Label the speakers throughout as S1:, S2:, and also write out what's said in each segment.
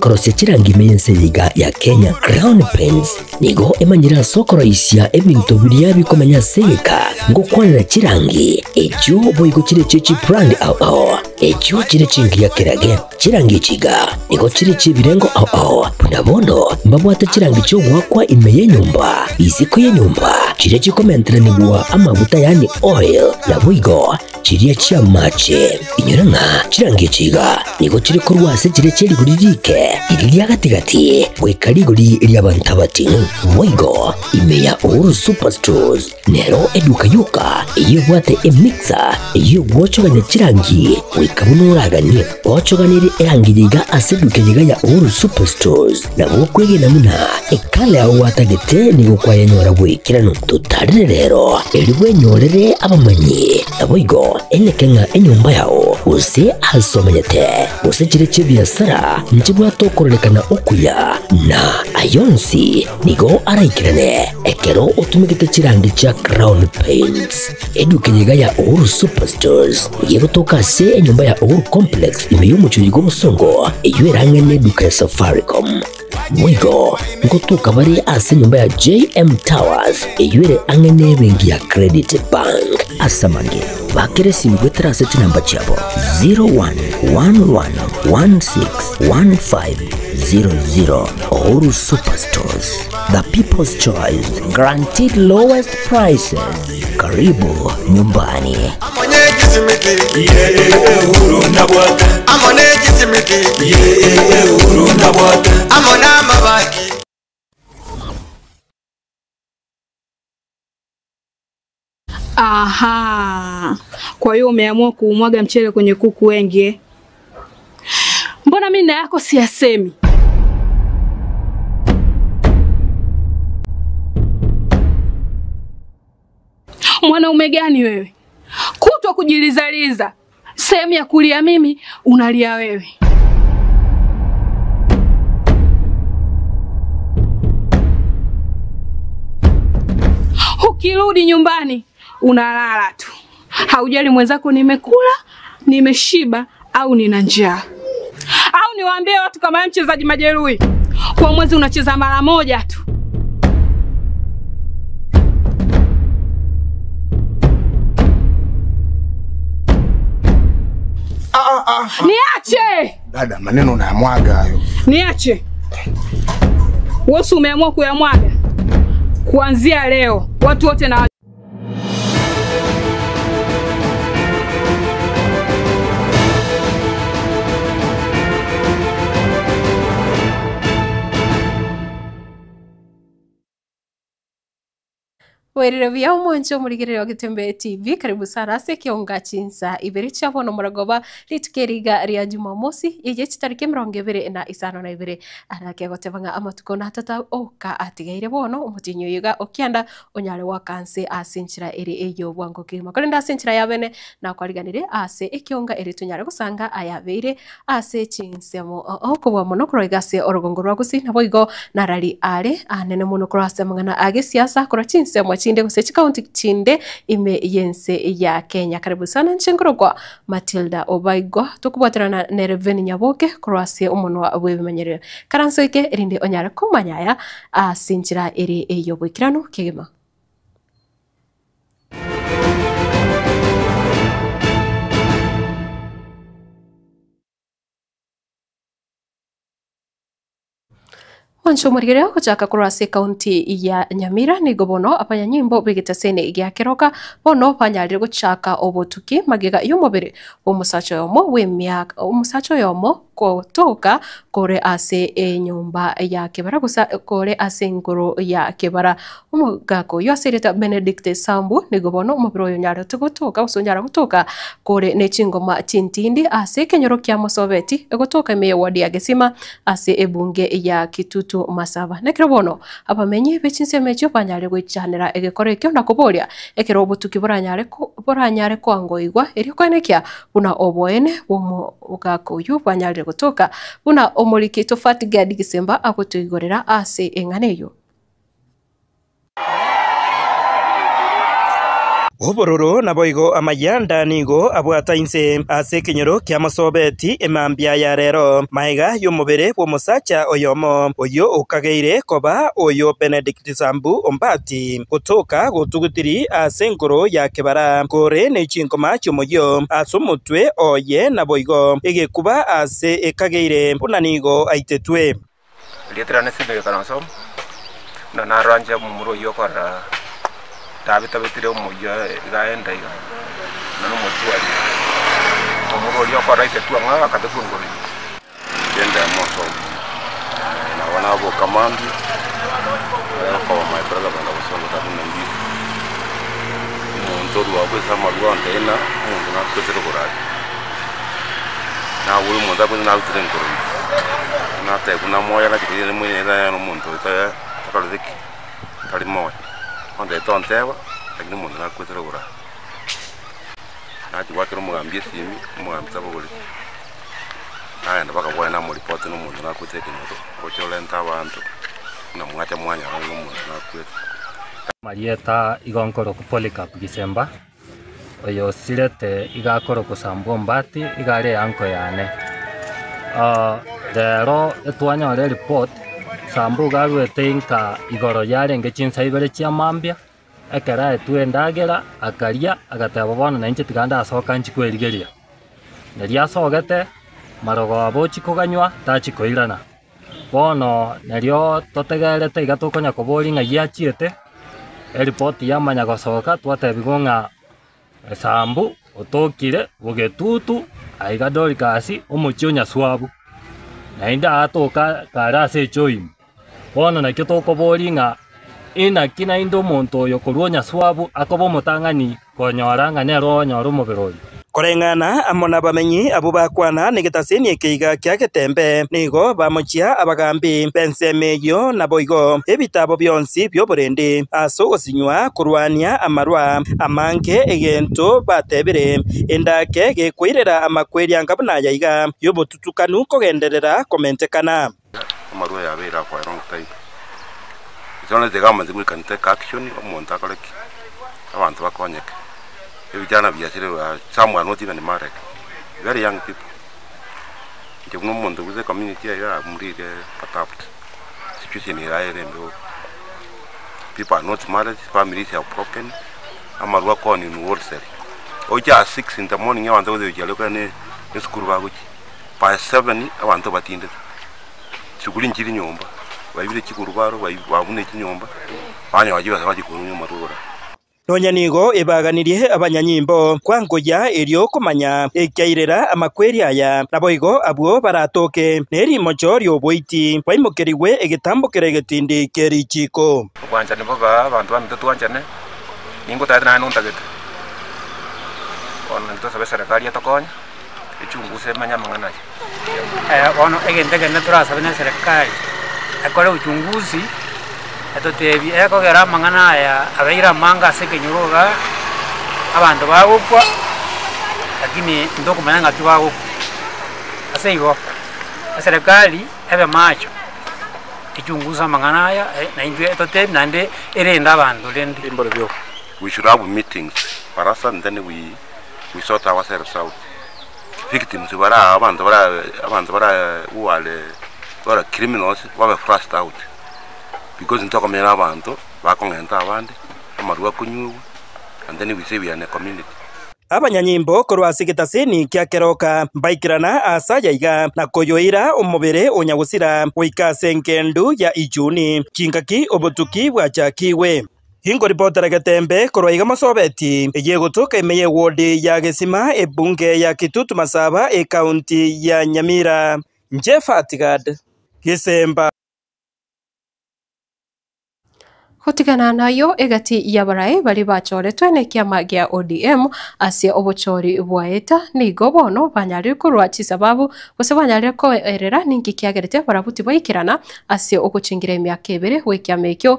S1: Korosia chirangi ime y'ense eye iga ya Kenya. Crown Paints nigo emanyire ase okoroisia ebinto biria bikomenya ase egeka ngokwanera chirangi echio boigo chire chie chibrand ao ao echio chire chingiya kerage. Chirangi echi iga nigo chire chi'ebirengo ao ao buna bono mbabwate chirangi chi'ogoakwa ime y'enyomba, isiko y'enyomba, chiria chikomenteranigwa amaguta yaani oil, naboigo Chiria chi'amache. Inyora ng'a chirangi echi iga nigo chire korwa ase chiria chie rigori riike, riria ria gati-gati, goika rigori ri'abanto abating'u. Boigo ime ya Uhuru Superstores nero eduka yoka eyio ebwate emixer eyio egwochogania chirangi goika buna oraganie. Ochoganirie erangi eye iga ase eduka eye iga ya Uhuru Superstores, nabo okwegena buna ekala yao gwatagete nigo kwayenyora bw'ekeranu. Totarire rero, erio bwenyorere abamanyi, naboigo eneke ng'a enyomba yao, gose aase omenyete, gose chire chi'ebiasara nchibwate okororekana okuya, na ay'onsi nigo araikerane ekero otumegete chirangi chia Crown Paints. Eduka eye iga ya Uhuru Superstores nigo egotoka ase enyomba ya Uhuru Complex ime y'omochie oyo bw'obosongo, eyio erang'e neduka ya Safaricom. Boigo ngotoka bare ase enyomba ya JM Towers eyio ere ang'e nebenki ya Credit Bank. Ase amange, bakera esimi goetera ase chinamba chiabo 0111161500. Uhuru Superstores, the people's choice, guaranteed lowest prices. Karibu nyumbani.
S2: Aha, kwa hiyo umeamua kuumwaga mchele kwenye kuku wengi eh? Mbona mimi na yako siyasemi? Mwanaume gani wewe? Kutwa kujilizaliza, sehemu ya kulia mimi unalia wewe. Ukirudi nyumbani unalala tu, haujali mwenzako nimekula, nimeshiba au nina njaa. Au niwaambie watu kama wewe mchezaji majeruhi, kwa mwezi unacheza mara moja tu. Niache!
S3: Dada, maneno unayamwaga hayo.
S2: Niache. Wewe si umeamua kuyamwaga? Kuanzia leo watu wote na
S4: Bwairire buya omwanche omorigereria o Getembe TV, karibu sana ase ekionga chinsa ibere chia bono moragoba rituko eri iga ria Jumamosi eye chitariki emerongo ebere na isano na ibere. Arake goteba ng'a amatuko natata oka atigaire bono omotienyi oyo iga okianda onyare goaka nse ase enchera ere ey'obwango kegima. Korende ase enchera ya bene nakwariganirie ase ekionga ere tonyare gosanga ayabeire ase chinsemo okobua mono korwa iga ase orogongo rwa Gusii naboigo narari are anene mono korwa ase amang'ana a gesiasa korwa chinsemo chinde gose chikaunti chinde ime y'ense ya Kenya. Karibu sana inche nkorokwa Matilda Obaigwa tokobwaterana nere Venny Nyaboke korwa ase omonwa bw'ebimanyererio. Karanso eke erinde onyare komanya aya ase enchera ere ey'oboikeranu kegima. Mwanche omorigereria gochaka korwa ase ekaunti ya Nyamira nigo bono abanyanyimbo b'egetaseni gia Keroka bono banyarire gochaka obotuki magega y'omobere bw'omosacha oyomo bw'emiaka omosacha oyomo gotoka kore ase enyomba ya kebara gose kore ase engoro ya kebara. Omogaka oyio ase erieta Benedict Sambu nigo bono omobere oyo onyarete gotoka gose onyara gotoka kore ne chingoma chintindi ase ekenyoro kia Mosobeti egotoka ime y'eward ya Gesima Ase ebunge ya Kitutu Masaba. Nekero bono abamenyi be chinsemo echio banyare goichanera egekoro ekio na koboria ekero obotuki boranyare boranyare koangoigwa erio koenekia buna oboene bw'omogaka oyio bwanyarire gotoka buna omoriki Tofati Gad Gisemba agotoigorera ase eng'ana eyio.
S5: Obororo naboigo amayanda nigo abwata inse ase ekenyoro ki'amasobeti emambia ya rero, magega y'omobere bw'omosacha oyomo, oyio okageire koba oyo Benedict Sambu Ombati, gotoka gotugutiri ase enkoro ya kebara, kore ne chinkoma chi'omoyio ase omotwe oye naboigo egekuba ase ekageire buna nigo aitetwe.
S6: Erieta riane Simeon Kalonzo, buna naranche omomura oyio okorora tabetabetire omoyio iga aenda iga, buna nomotwari, omomura oria okorora aitetwe ang'e akatetwa engoro ime.
S7: Genda mosomo, nabo naboka mambia, okoba my brother buna bosongo tari buna mbiri. Omonto orwa abwo ase amarwa ontebi ng'a omonto nakwetire oboraria. Nabwo omonto akwete narutire enkoro ime. Nateba buna moyo naki riria moyo nere omonto oyo takoreti ki? Tari moyo. Ontebia tonteba, lakini omonto nakwetire oboraria. Nachia goakera omogambi esimi, omogambi tabogoreti. Nagenda mpaka bwane namoripoti na omonto nakwete ekenyoro, ogocha orente abanto, buna mwacha mwanyora ng'a omonto nakwete.
S8: Amarieta igo nkorokwa Polycarp Gisemba, oyo osirete iga akorokwa Sambwa Ombati, iga are eanko yane. Rero etwanyora eripoti, Sambwa iga arwete inka igoro yarenge chinsa ibere chia mambia, Ekero aetwe endagera, akaria, agateba, Bono nainche tiga ndasoka nchie kwerigeria. Nerio asogete, marogoba ochia koganywa, tachia koirana. Bono nerio totegerete iga tokonya koboria ng'ai achiete, eripoti yamanya gosoka, twatebigwa ng'a esambu otokire bogetutu aiga Dorikasi omochie o Nyaswabu, naende atoka kare ase echoini. Bono nakio tokoboria ng'a inaki naende omonto oyo korwa onyaswabu akoba omotang'ani konyora ng'a nere onyore omobere oyo.
S5: Koreng'ana amo nabamenyi abwo bakwana negetasini ekeiga kia Getembe, nigo bamochia abagambi b'ensemo eyio naboigo ebitaabo bionsi bi'oborendi ase ogosinywa korwania amarwa amange egento batebire, Endake gekoirera amakweri anga buna aya iga y'obotutukanu kogenderera komentekana.
S7: Amarwa yabeire for a long time. It's only the government who can take action, omonto akore ki? Abanto bakonyeke. Ebijana biachire some are not even married, very young people. Inche buna omonto gose ecommunity eye I'm really perturbed, situation eye ere embe bobe. People are not married, families are broken, amarwa akonywa in wholesale. Oche at 6 in the morning abanto bagocha gochia aria okore esukuru bagochia. By seven abanto batindete, chisukuru nchiri nyomba, baibire chigurubaro, babuna chinyomba, banyora chibesa bachia korwa nyomba rogoro.
S5: Nonya nigo ebaganirie abanyanyimbo kwangoya erio komanya ekiairera amakweri aya, naboigo abwo baratoke nerimocho ri'oboiti baimokerigwe egetambokero egetindi kie richiiko.
S6: Obwanchani bobe abanto baminto twanchane, ningotaete naye nontagete. Bono naki tosabe eserekari etokonye. echungusa emanye amang'ana aya.
S9: Bono egento ekenene torasabe na eserekari, ekore uchunguzi, etotebie ekogera amang'ana aya abeire amange ase ekenyoro igaa, abanto bagokwa, lakini ntokomanya ng'aki bagokwa. Ase igo, eserekari ebe macho, echunguse amang'ana aya, naintwe etotebie naende erende abanto rende.
S7: We should have meetings barasa and then we we sort ourselves out. Victims bare aa abanto bare abanto bare who are who are criminals babe flushed out because ntokomenya na abanto bakong'enta abande, amarwa akonyuegwa and then we say we are in a community.
S5: Abanyanyimbo korwa ase egetaseni kia keroka mbaikerana aase aya iga, na koyoira omobere o nyagosira goika ase engendu ya Ijuni, chingaki obotuki bwachakigwe. Inkoripotera getembe korwa iga Mosobeti, eyio egotoka ime y'ewodi ya Gesima, ebunge ya Kitutu Masaba, ekaunti ya Nyamira. Inche Fatgad Gesemba.
S4: Gotigana nayio egati y'abarai baria bachoretwe nekiama gia ODM ase obochori bwaeta, nigo bono banyarire korwa chisababu gose banyarire koerera ninki kiagerete barabwo tibaikerana ase ogochingira emiaka ebere gw'ekiama ekio,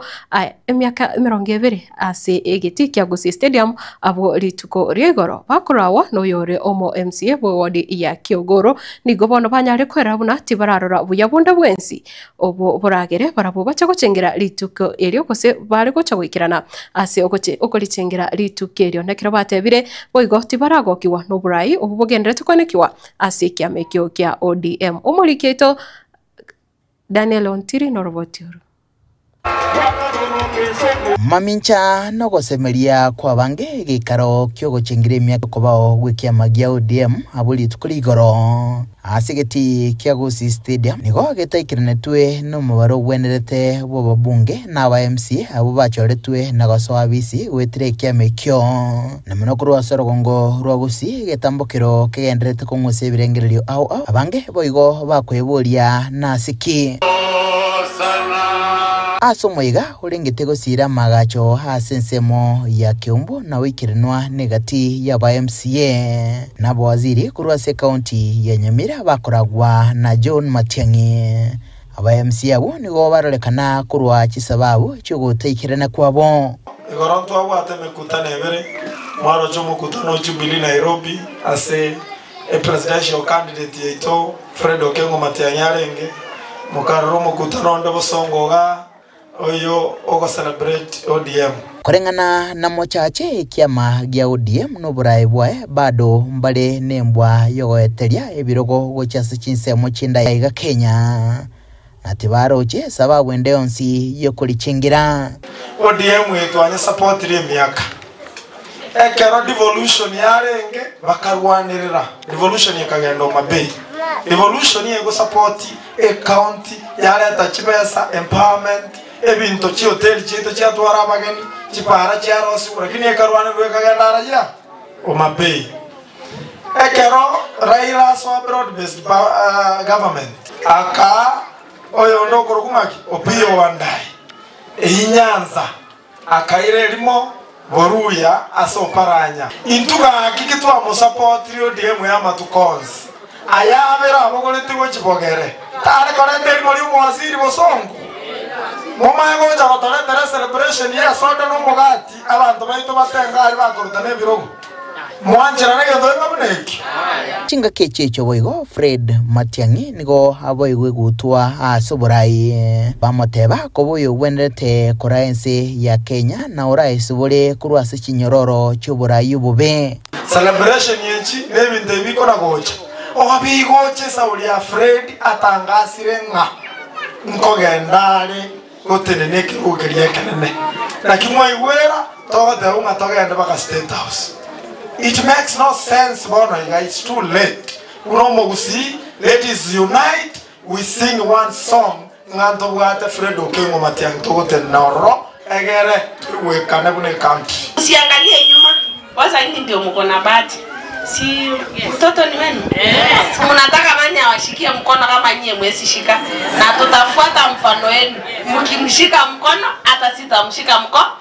S4: emiaka emerongo ebere ase egetii kia Gusii Stadium abwo rituko ria igoro. Bakoragwa noyore omo MCA bw'ewodi ya Kiogoro. Nigo bono banyare kwerera buna tibararora buya bonde bwensi obwo boragere barabwo bache gochengera rituko erio gose. bare gocha goikerana ase okorichengera rituko erio. Nekero batebire boigo tibaragokigwa noborai obwo bogenderete koenekiwa ase ekiama ekio kia ODM. Omoriki oito Daniel Ontiri noroboti oro.
S10: Mamincha nogosemeria kw'abange egeikaro ki'ogochengera emiaka okobao gw'ekiama gia ODM abwo rituko rigoro ase egetii kia Gusii Stadium nigo getaikeranetwe nomobaro ogwenerete bw'ababunge na aba MCA abwo bachoretwe na gosoa abisi goetera ekiama ekio. Na mono korwa ase orogongo rwa Gusii egetambokero kegendererete kong'usa ebirengererio ao ao abange boigo bakweboria nase ki. Ase omoyega orengete gosiira amaagacho ase ensemo ya Keumbu na oikeranwa negati y'aba MCA na abawaziri korwa ase ekaunti ya Nyamira bakoragwa na John Matiang'i. Aba MCA abwo nigo barorekana korwa chisababu chi'ogotaikerana kwabo.
S11: Igoro ntwabwate emekutano ebere, mwaroche omokutano o Jubilee Nairobi ase epresidential candidate yaito Fred Okengo Matiang'i arenge, mokarora omokutano onde bosongo igaa oyo ogo celebrate ODM.
S10: Koreng'ana na mochache ekiama gia ODM noborae bwaye bado mbare nembwa yogoeteria ebirogo gochia ase chinsemo chindaye aiga Kenya, na tibaroche sababu ende yonsi yokorichingira.
S11: ODM eye twanyesapotire emiaka. Ekero devolution yarenge bakarwanerera devolution ekagenda Homa Bay. Devolution egosapoti ecounty yareta chibesa, empowerment, ebinto chihoteli chiaito chiatwara abageni, chipara chiarosigwa lakini ekarwanererwa ekagenda arayia Homa Bay. Ekero Raila asoa broad based government akaa oyonde okorokwa ng'aki Opiyo Wandayi eyio Nyanza Akaira erimo boruya ase oparanya. Intwe gaki ki twamosapotire ODM y'amatuko onsi aya abere abogoretigwe chibogere, tare koreta erimo ri'omowaziri bosongo? Momanye gocha gotoretera ecelebration y'esoda na omogati abanto baito batenga aria bakoruta nebirogo? Mwancherane egento keng'a buna ekio?
S10: Chingaki echi echio boigo Fred Matiang'i nigo aboigwe gutwa ase oborai, bamoteba koba oyogwenerete koraa ense ya Kenya na oraesibore korwa ase chinyororo chi'oborai obobe.
S11: Celebration echi nebinto ebi bikona gocha. Oba bigocha esauri ya Fred atangasire ng'a nkogenda are gotenena ekerogo keria ekenene. Naki mwaigwera togoteba ng'a togende mpaka State House. It makes no sense bono iga, it's too late. Buna omogusii, let is unite, we sing one song ng'a ntobwate Fred Okengo Matiang'i togotenena ororo egere toigwekane buna ecountry.
S12: Usiangalie nyuma, kwanza nyinyi ndio mko na bahati. Si mtoto ni wenu? Si mnataka nani awashikie mkono kama nyie mwezi shika? Na tutafuata mfano wenu. Mkimshika mkono hata sitamshika mkono.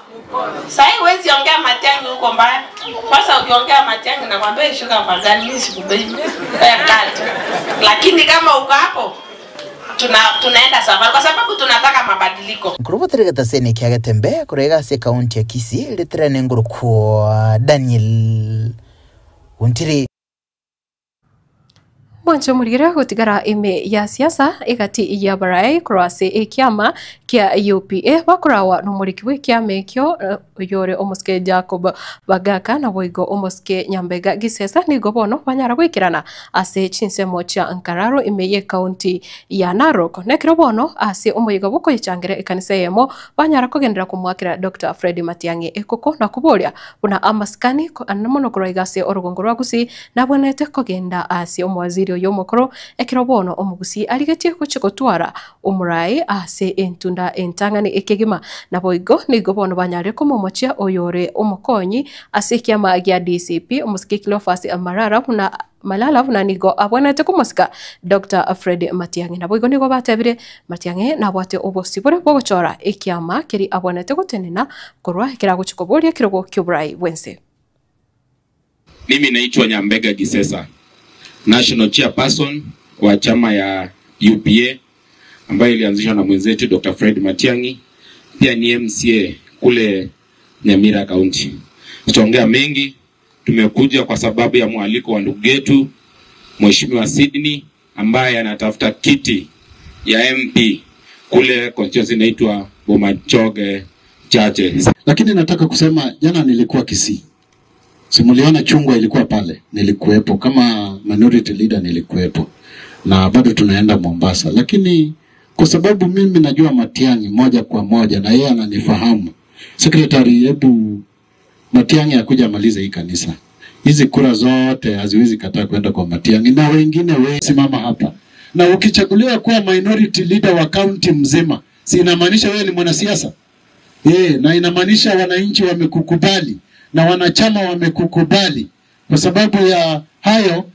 S12: Sasa huwezi ongea Matiang'i huko mbaya. Kwanza ukiongea Matiang'i nakwambia shuka kwa gari, mimi sikubebi. Wewe kaa tu. Lakini kama uko hapo tuna, tunaenda safari kwa sababu tunataka mabadiliko.
S10: Nkorobotera egetaseni kia Getembe korwa iga ase ekaunti ya Kisii, ritirane ngorokwa Daniel Ontiri.
S4: Mwanche omorigere gotigara ime ya siasa egati y'abarai korwa ase ekiama kia UPA bakorawa nomoriki bw'ekiama ekio oyore omosike Jacob Bagaka naboigo omosike Nyambega Gisesa nigo bono banyara goikerana ase chinsemo chia Nkararo ime y'ecounty ya Narok. Nekero bono ase omoyega bw'okoyechangera ekanisa eyemo banyara kogenderera komoakera Doctor Fred Matiang'i ekoko na koboria buna amasikani anene mono korwa iga ase orogongo rwa Gusii nabwenerete kogenda ase omowaziri oyo omokoro ekero bono omogusii arigetie gochia gotwara omorai ase entunda entang'ani ekegima. Naboigo nigo bono banyarire komomochia oyore omokonyi ase ekiama gia DCP omosike Cleophas Marara buna Malala buna nigo abwenerete komosika Doctor Fred Matiang'i. Naboigo nigo batebire Matiang'i nabwate obosibore bw'ogochora ekiama keria abwenerete gotenena korwa ekero agochia koboria ekerogo ki'oborai bw'ense.
S13: Mimi naitwa Nyambega Gisesa, National Chairperson wa chama ya UPA ambayo ilianzishwa na mwenzetu Dr. Fred Matiang'i, pia ni MCA kule Nyamira County. Tutaongea mengi, tumekuja kwa sababu ya mwaliko wa ndugu yetu Mheshimiwa Sydney ambaye anatafuta kiti ya MP kule constituency inaitwa Bomachoge chache.
S14: Lakini nataka kusema jana nilikuwa Kisii. Simuliona chungwa ilikuwa pale, nilikuwepo kama minority leader, nilikuwepo na bado tunaenda Mombasa, lakini kwa sababu mimi najua Matiang'i moja kwa moja na yeye ananifahamu. Secretary, hebu Matiang'i akuja amalize hii kanisa. Hizi kura zote haziwezi kataa kwenda kwa Matiang'i na wengine we simama hapa. Na ukichaguliwa kuwa minority leader wa county mzima, si inamaanisha wewe ni mwanasiasa? Na inamaanisha wananchi wamekukubali na wanachama wamekukubali. Kwa sababu ya hayo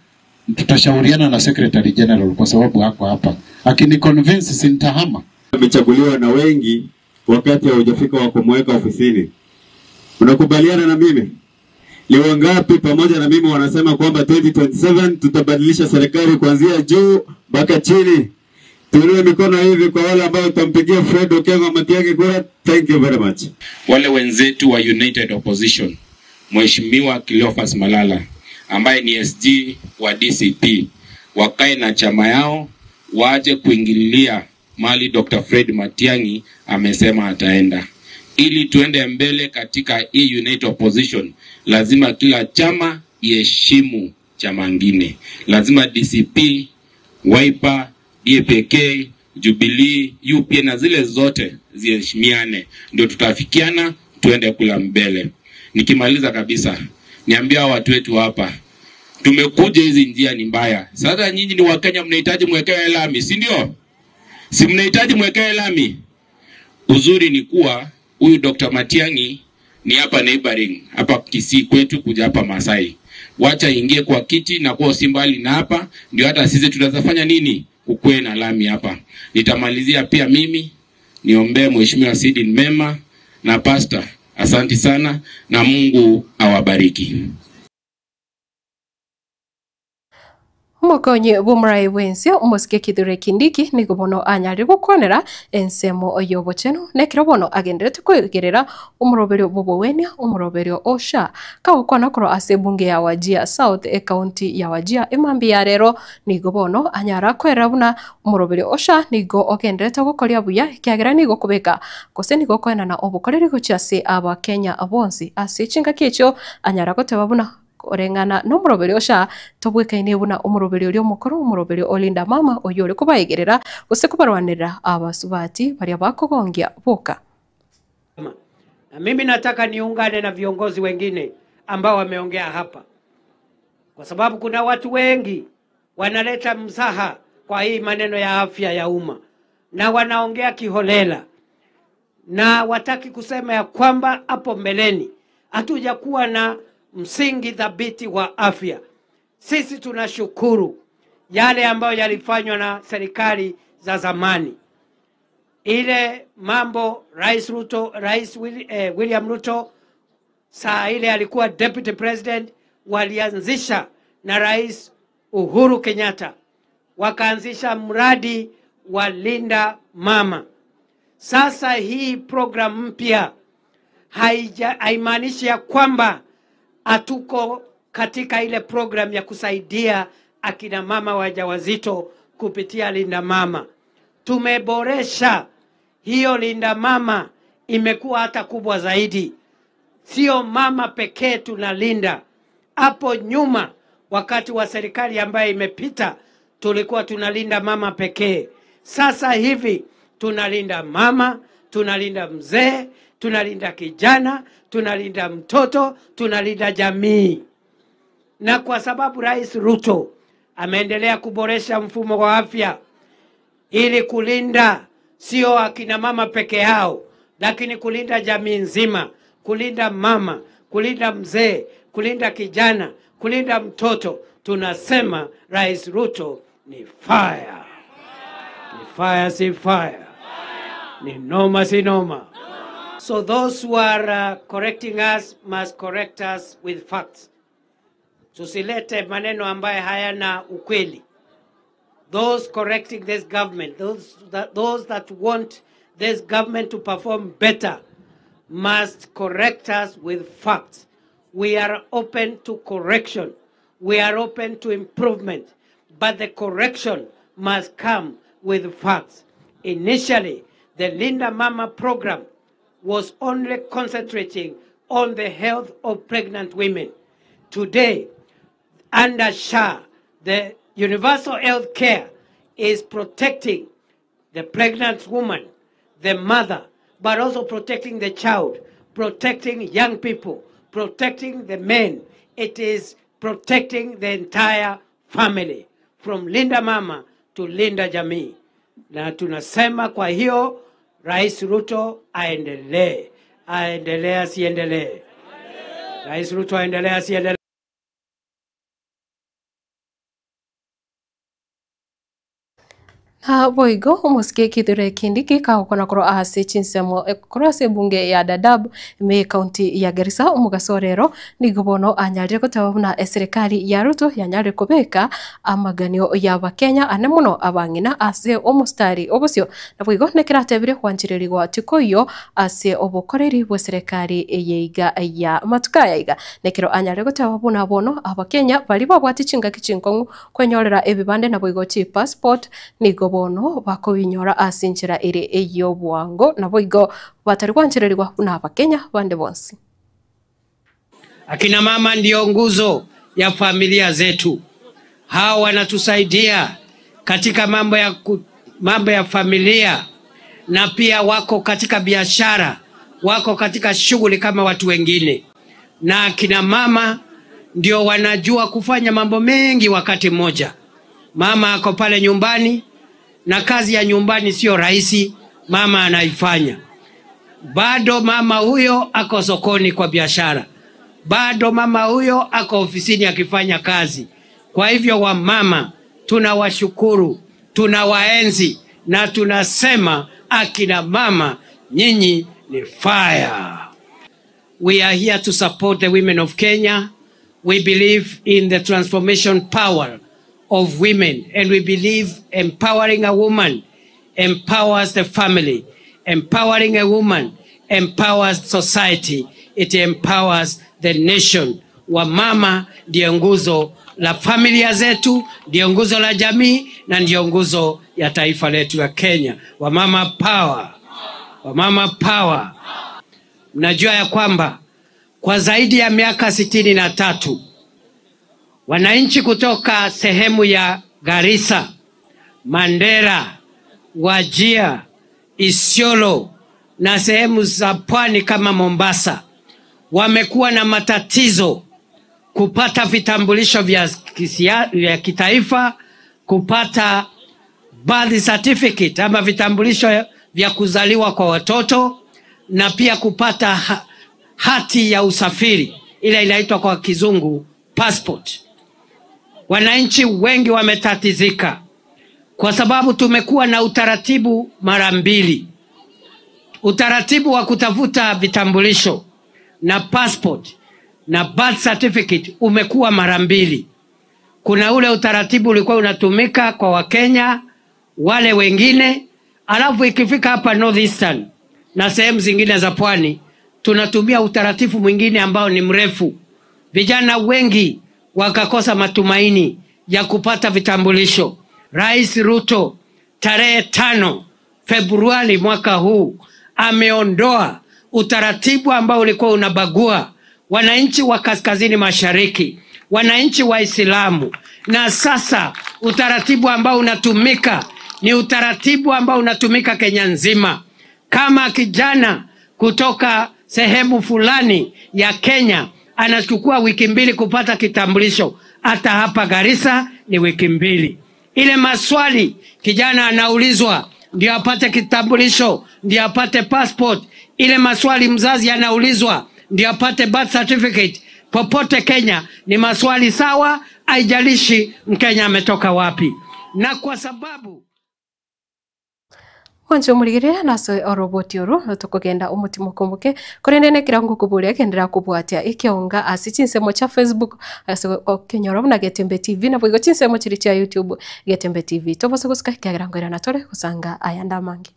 S14: tutashauriana na Secretary General kwa sababu hako hapa. Akiniconvince sintahama.
S15: Amechaguliwa na wengi wakati haujafika wa kumweka ofisini. Unakubaliana na mimi? Ni wangapi pamoja na mimi wanasema kwamba 2027 tutabadilisha serikali kuanzia juu mpaka chini? Tuinue mikono hivi kwa wale ambao tutampigia Fred Okengo Matiang'i kura. Thank you very much.
S13: Wale wenzetu wa United Opposition, Mheshimiwa Cleophas Malala ambaye ni SG wa DCP, wakae na chama yao waje kuingililia mali Dr. Fred Matiang'i amesema ataenda. Ili tuende mbele katika hii United Opposition, lazima kila chama iheshimu chama ngine. Lazima DCP, Wiper, DAP-K, Jubilee, UPA na zile zote ziheshimiane, ndio tutafikiana tuende kula mbele. Nikimaliza kabisa, niambia watu wetu hapa, tumekuja hizi njia ni mbaya. Sasa nyinyi ni Wakenya, mnahitaji mwekewe lami, si ndio? Si mnahitaji mwekewe lami? Uzuri ni kuwa huyu Dr. Matiang'i ni hapa neighboring, hapa Kisii kwetu kuja hapa Masai. Wacha ingie kwa kiti na kuwa si mbali na hapa, ndio hata sisi tunaweza fanya nini, kukue na lami hapa. Nitamalizia pia mimi niombee Mheshimiwa Sidin Mema na Pastor. Asanti sana na Mungu awabariki.
S4: Omokonyi bw'omorai bwensi omosike Kithure Kindiki nigo bono anyarire gokwanera ensemo y'obochenu nekero bono agenderete kwegerera omoroberio bw'obowenia omoroberio osha kagokwana korwa ase ebunge ya Wajir South ecounty ya Wajir emambi ya rero nigo bono anyara kwerera buna omoroberio osha nigo ogenderete gokoria buya ekiagera nigo kobeka gose nigo koenana obokoreri gochia ase abakenya bonsi ase chingaki echio anyara goteba buna oreng'ana na omoroberi osha tobwekaine buna omoroberi oria omokoro omoroberi olinda mama oyo ore kobaegerera gose kobarwanera abasubati baria bakogongia boka.
S16: Na mimi nataka niungane na viongozi wengine ambao wameongea hapa, kwa sababu kuna watu wengi wanaleta mzaha kwa hii maneno ya afya ya umma na wanaongea kiholela na wataki kusema ya kwamba hapo mbeleni hatujakuwa na msingi thabiti wa afya. Sisi tunashukuru yale ambayo yalifanywa na serikali za zamani, ile mambo Rais Ruto, Rais William Ruto saa ile alikuwa deputy president, walianzisha na Rais Uhuru Kenyatta wakaanzisha mradi wa Linda Mama. Sasa hii program mpya haimaanishi ya kwamba hatuko katika ile program ya kusaidia akina mama wajawazito kupitia Linda Mama. Tumeboresha hiyo Linda Mama, imekuwa hata kubwa zaidi. Sio mama pekee tunalinda. Hapo nyuma wakati wa serikali ambayo imepita tulikuwa tunalinda mama pekee. Sasa hivi tunalinda mama, tunalinda mzee, tunalinda kijana, tunalinda mtoto, tunalinda jamii. Na kwa sababu Rais Ruto ameendelea kuboresha mfumo wa afya ili kulinda sio akina mama peke yao, lakini kulinda jamii nzima, kulinda mama, kulinda mzee, kulinda kijana, kulinda mtoto, tunasema Rais Ruto ni fire. Ni fire, si fire. Ni noma, si noma. So those who are correcting us must correct us with facts. Tusilete maneno ambayo hayana ukweli. Those correcting this government, those that want this government to perform better, must correct us with facts. We are open to correction. We are open to improvement. But the correction must come with facts. Initially, the Linda Mama program was only concentrating on the health of pregnant women. Today, under SHA, the universal health care is protecting the pregnant woman, the mother, but also protecting the child, protecting young people, protecting the men. It is protecting the entire family from Linda Mama to Linda Jamii. Na tunasema kwa hiyo Rais Ruto aendelee, aendelee asiendelee? Rais Ruto aendelee asiendelee?
S4: Na boigo omosike kithure kindiki kagokona korwa ase chinsemo korwa ase ebunge ya Dadaab ime ekaunti ya Garissa omogaso orero nigo bono anyarire goteba buna eserikali ya Ruto yanyarire kobeka amaganio ya abakenya ane mono abang'ina ase omostari obosio naboigo nekeratebire gwanchererigwa tikoiyo ase obokoreri bwa eserikali eye iga ya matuko aya iga nekero anyarire goteba buna bono abakenya baria babwate chingaki chinkong'u kwenyorera ebibande naboigo chipassport nigo bono bakobinyora ase enchera ere ey'obwango naboigo batari gwanchererigwa buna abakenya bande bonsi.
S16: Akina mama ndio nguzo ya familia zetu. Hawa wanatusaidia katika mambo ya familia, na pia wako katika biashara, wako katika shughuli kama watu wengine. Na akina mama ndio wanajua kufanya mambo mengi wakati mmoja. Mama ako pale nyumbani na kazi ya nyumbani sio rahisi, mama anaifanya. Bado mama huyo ako sokoni kwa biashara, bado mama huyo ako ofisini akifanya kazi. Kwa hivyo wamama tunawashukuru, tunawaenzi na tunasema akina mama nyinyi ni fire. We are here to support the women of Kenya. We believe in the transformation power of women, and we believe empowering a woman empowers the family. Empowering a woman empowers society. It empowers the nation. Wamama ndio nguzo la familia zetu, ndio nguzo la jamii na ndio nguzo ya taifa letu la Kenya. Wamama power. Wamama power. Mnajua ya kwamba kwa zaidi ya miaka 63 wananchi kutoka sehemu ya Garissa, Mandera, Wajir, Isiolo na sehemu za pwani kama Mombasa wamekuwa na matatizo kupata vitambulisho vya kitaifa, kupata birth certificate ama vitambulisho vya kuzaliwa kwa watoto, na pia kupata hati ya usafiri ile inaitwa kwa kizungu passport. Wananchi wengi wametatizika kwa sababu tumekuwa na utaratibu mara mbili. Utaratibu wa kutafuta vitambulisho na passport na birth certificate umekuwa mara mbili. Kuna ule utaratibu ulikuwa unatumika kwa Wakenya wale wengine, alafu ikifika hapa Northeastern na sehemu zingine za pwani tunatumia utaratibu mwingine ambao ni mrefu. Vijana wengi wakakosa matumaini ya kupata vitambulisho. Rais Ruto tarehe 5 Februari mwaka huu ameondoa utaratibu ambao ulikuwa unabagua wananchi wa kaskazini mashariki, wananchi Waislamu. Na sasa utaratibu ambao unatumika ni utaratibu ambao unatumika Kenya nzima. Kama kijana kutoka sehemu fulani ya Kenya anachukua wiki 2 kupata kitambulisho, hata hapa Garissa ni wiki 2. Ile maswali kijana anaulizwa ndio apate kitambulisho, ndio apate passport. Ile maswali mzazi anaulizwa ndio apate birth certificate. Popote Kenya ni maswali sawa, haijalishi Mkenya ametoka wapi. Na kwa sababu
S4: Mwancho murigirira naso oroboti oru tukugenda umutimo kumbuke kurende kirango kuburia kendera kubwatia ikionga ase chinsemo cha Facebook ase okenyora buna Getembe TV na bwigo chinsemo chiri cha YouTube Getembe TV tobose gusuka kiagira ngwira natore gusanga ayanda mangi.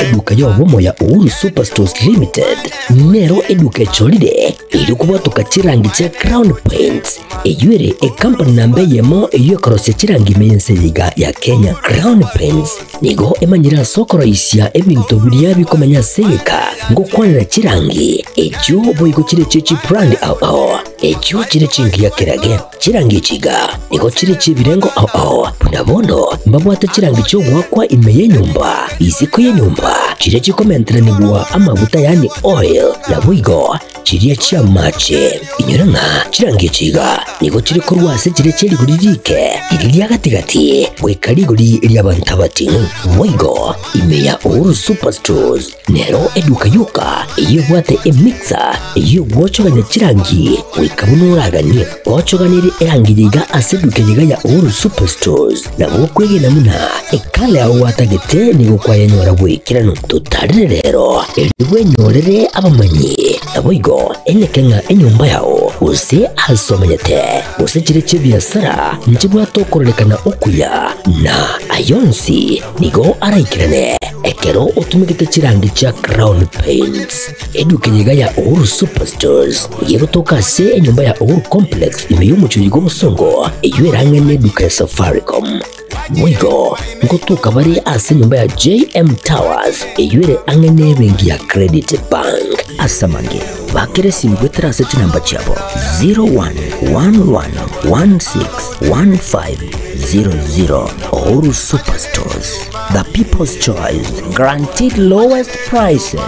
S1: Eduka y'obomo ya Uhuru Superstores Limited nero eduka echorire erio kobwatoka chirangi chia Crown Paints eyio ere ekampani namba eyemo eyio ekorosia chirangi ime y'ense eye iga ya Kenya. Crown Paints nigo emanyire ase okoroisia ebinto biria bikomenya ase egeka ngokwanera chirangi echio boigo chire chie chibrand ao ao echio chire chingiya kerage. Chirangi echi iga nigo chire chi'ebirengo ao ao, buna bono mbabwate chirangi chi'ogoakwa ime y'enyomba, isiko y'enyomba, chiria chikomenteranigwa amaguta yaani oil, naboigo chiria chi'amache. Inyora ng'a chirangi echi iga nigo chire korwa ase chiria chie rigori riike, riria ria gati-gati, goika rigori ri'abanto abating'u. Boigo ime ya Uhuru Superstores Nero eduka yoka eyio ebwate emixer eyio egwochogania chirangi goika buna oraganie. Gwochoganirie erangi yaiga ase eduka eyeiga ya Uhuru Superstores, nabo okwegena buna ekala yao gwatagete nigo kwayenyora bw'ekeranu. Totarire rero erio bwenyorere abamanyi, naboigo enyeke ng'a enyomba yao gose ase omenyete gose chire chi'ebiasara nchibwate okororekana okuya, na ayonsi nigo araikerane. Ekero otumegete chirangi chia Crown Paints, eduka eyeiga ya Uhuru Superstores nigo egotoka ase enyomba ya Uhuru Complex ime y'omochie oyo bw'obosongo, eyio erang'e neduka ya Safaricom. Boigo ngotoka bare ase enyomba ya JM Towers eyio ere ang'e nebenki ya Credit Bank. Ase amange, bakera esimi goetera ase chinamba chiabo 0111161500. Uhuru Superstores. The People's Choice, guaranteed lowest prices.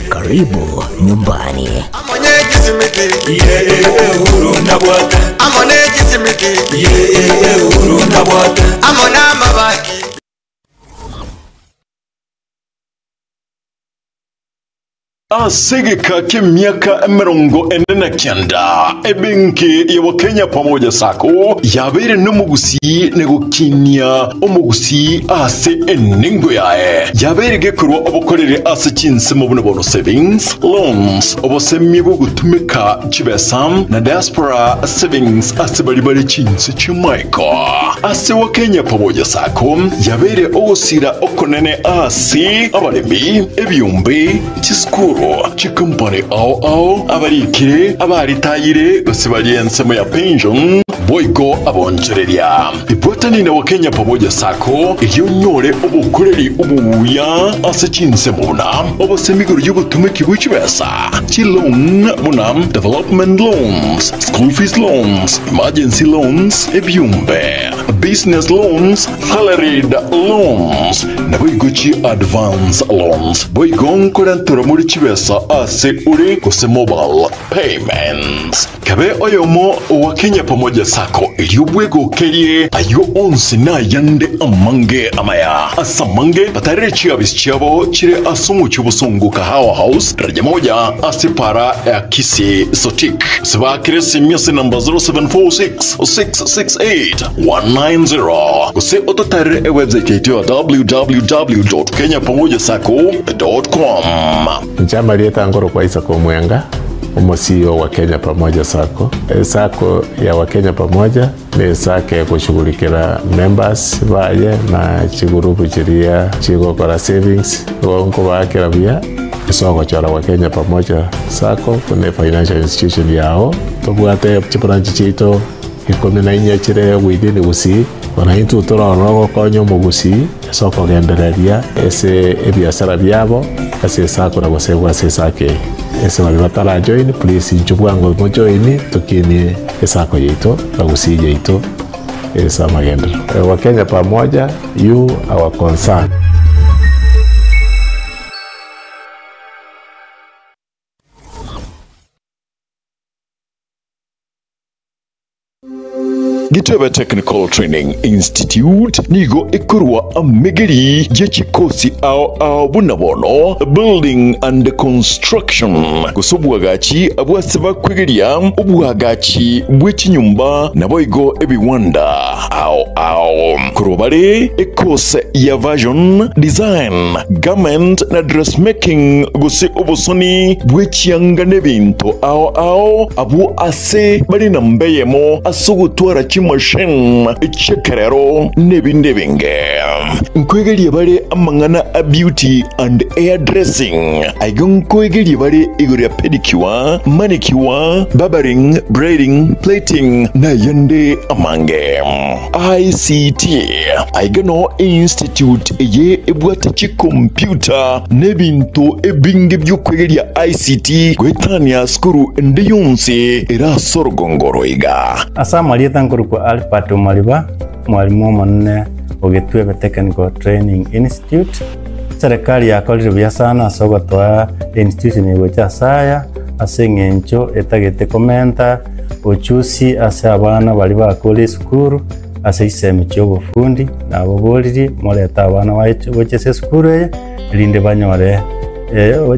S1: Karibu nyumbani.
S17: Ase egeka ki'emiaka 49, ebenki ya Wakenya Pamoja Sacco yabeire nomogusii na gokinia omogusii ase enengo yaye. Yabeire gekorwa obokoreri ase chinsemo buna bono savings, loans, obosemia bw'ogotumeka chibesa na diaspora savings ase baria bare chinse chi'amaiko. Ase Wakenya Pamoja Sacco yabeire ogosira okonene ase abaremi, ebiombe, Chisukuru, chikompani ao ao, abarikire, abaritayire, gose baria ensemo ya pension, boigo abonchoreria. Ibwatani na Wakenya Pamoja Sacco erio onyore obokoreri obuya ase chinsemo buna obosemi igoro y'obotumeki bwe chibesa, chiloan buna development loans, school fees loans, emergency loans, ebiombe, business loans, Salaried loans, naboigo chi advance loans, boigo nkorenterwa more chibesa ase ore gose mobile payments. Kabe oyomo owa Kenya Pamoja Sacco erio bwegokerie ayio onsi na ayande amange amaya. Ase amange batarere chiabisi chiabo chire ase omochie obosongo Kahawa House, daraja moja ase para ya Kisii Sotik. Gose baakere esimi ase namba 0746 668 190 gose ototarere ewebsite yaito ya www.kenyapamojasacco.com.
S18: Inche amarieta nkorokwa Isaac Omwenga, omo CEO wa Kenya Pamoja Sacco. Esacco ya Wakenya Pamoja ne esacco egoshughulikera members baye na chigurupu chiria chigokora savings, igo nkobaakera buya ase ogochora Wakenya Pamoja Sacco buna efinancial institution yao. Tobwate chibranch chiaito 14 chire within Gusii, bono intwe torore ogokonya omogusii ase okogendereria ase ebiasara biabo ase esako na gosegwa ase esako eye. Ase baria batara join please inchuo bwango mo join tokinie esako yaito na Gusii yaito ase amagenderero. Wakenya pamoja, you our concern.
S17: Gitebe Technical Training Institute nigo ekorwa amegeri ye chikosi ao ao buna bono Building and Construction gose obwagachi bw'ase bakwegeria obwagachi bwe chinyomba naboigo ebiwanda ao ao. Korwa bare ekose ya Version, Design, Garment na Dressmaking gose obosoni bwe chianga nebinto ao ao abwo ase bare namba eyemo ase ogotwara. Chimachine chi'ekerero n'ebinde ebinge. Nkoegerie bare amang'ana a beauty and hair dressing. Aiga nkoegerie bare igoro ya pedicure, manicure, barbering, braiding, plating na ayande amange. ICT, Aiga noo einstitute eye ebwate chikompiuta na ebinto ebinge bi'okwegeria ICT goetania sukuru ende yonsi ere ase orogongo roiga.
S19: Ase amarieta nkorokwa Albert Omariba, mwalimu omonene o Gitwebe Technical Training Institute. Serikali yakorire buya sana ase ogotoa institution eye gocha ase aya, ase eng'encho etagete komenta uchusi ase abana baria bakure esukuru ase chisemi chia obofundi, nababoririe morete abana baye gocha ase esukuru eye, erinde banyore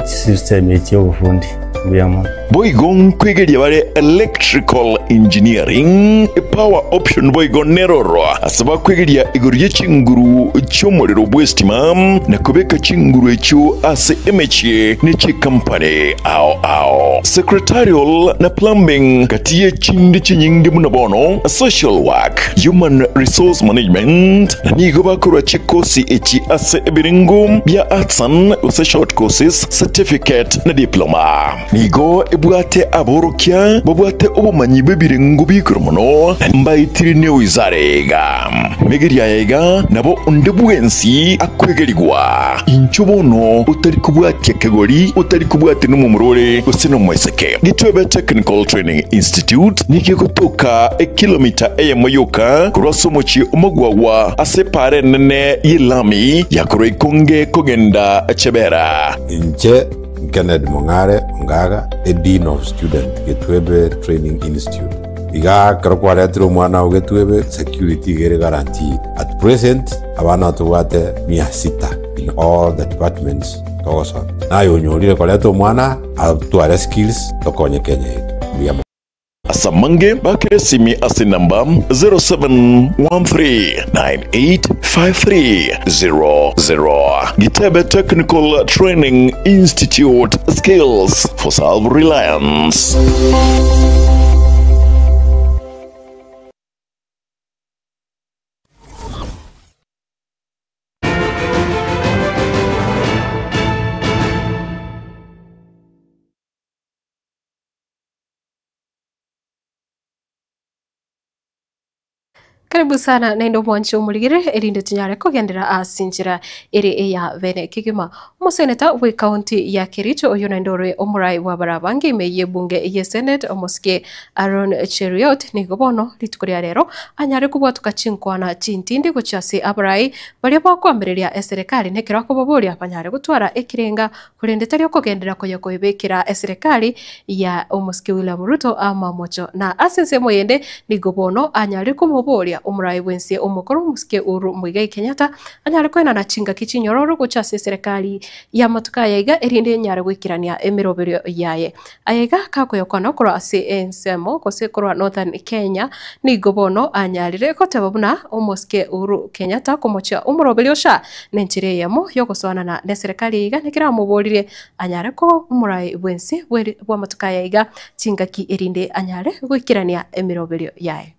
S19: chisemi chia obofundi. Mbuya mono.
S17: Boigo nkwegeria bare electrical engineering, power option boigo neroro ase bakwegeria igoro ye chinguru chi'omorero bw'estima na kobeka chinguru echio ase emechie ne chikampani ao ao. Secretarial na plumbing gati ye chinde chinyinge buna bono social work, human resource management na nigo bakorwa chikosi echi ase ebirengo bia artisan gose short courses, certificate na diploma. Nigo ebwate aborokia babwate obomanyi bw'ebirengo bi'igoro mono, na mbaetire newizara iga. Megeria aya iga nabo onde bwensi akwegerigwa. Inchuo bono otari kobwatia kegori, otari kobwatia nomomura ore gose nomoiseke. Gitwebe Technical Training Institute nigo egotoka ekilomita eyemo yoka korwa ase omochie omogwagwa ase epaara enene y'elami ya korwa Ikonge kogenda Chebera.
S20: Inche Kennedy Mong'are Ongaga, a Dean of Student, Getwebe Training Institute. Iga ekero kwaretire omwana oo Getwebe, security iga ere guaranteed. At present, abana tobwate mia sita in all the departments togosomia. Naye onyorire koreta omwana atware skills tokonye Kenya yetu. Mbuya mono.
S17: Ase amange bakere esimi ase enamba 0713985300. Gitebe Technical Training Institute, skills for self-reliance.
S4: Karibu sana naende omwanche omorigere erinde tinyare kogendera ase enchera ere eya bene kegima. Omoseneta bwe county ya Kericho oyo naende ore omorai bwa barabange ime y'ebunge ye Senate omosike Aaron Cheruiyot nigo bono rituko ria rero anyare kobwatoka chinkwana chintindi gochia ase abarai baria bakoamereria eserekari nekero akobaboria banyare gotwara ekerenga korende tari okogenderera konya koebekera eserekari ya omosike William Ruto amamocho. Na ase ensemo eyende nigo bono anyare komoboria omorai bw'ense omokoro omosike Uhuru Muigai Kenyatta anyare koenana chingaki chinyororo gocha ase eserekari y'amatuko aya iga erinde enyare goikerania emeroberio yaye. Aya iga kakoyokwana korwa ase ensemo gose korwa Northern Kenya nigo bono anyarire goteba buna omosike Uhuru Kenyatta komochia omoroberio sha Nenchera eyemo y'ogosoanana neserekari eye iga nekero amoboririe anyare koba omorai bw'ense bw'amatuko aya iga chingaki erinde anyare goikerania emeroberio yaye.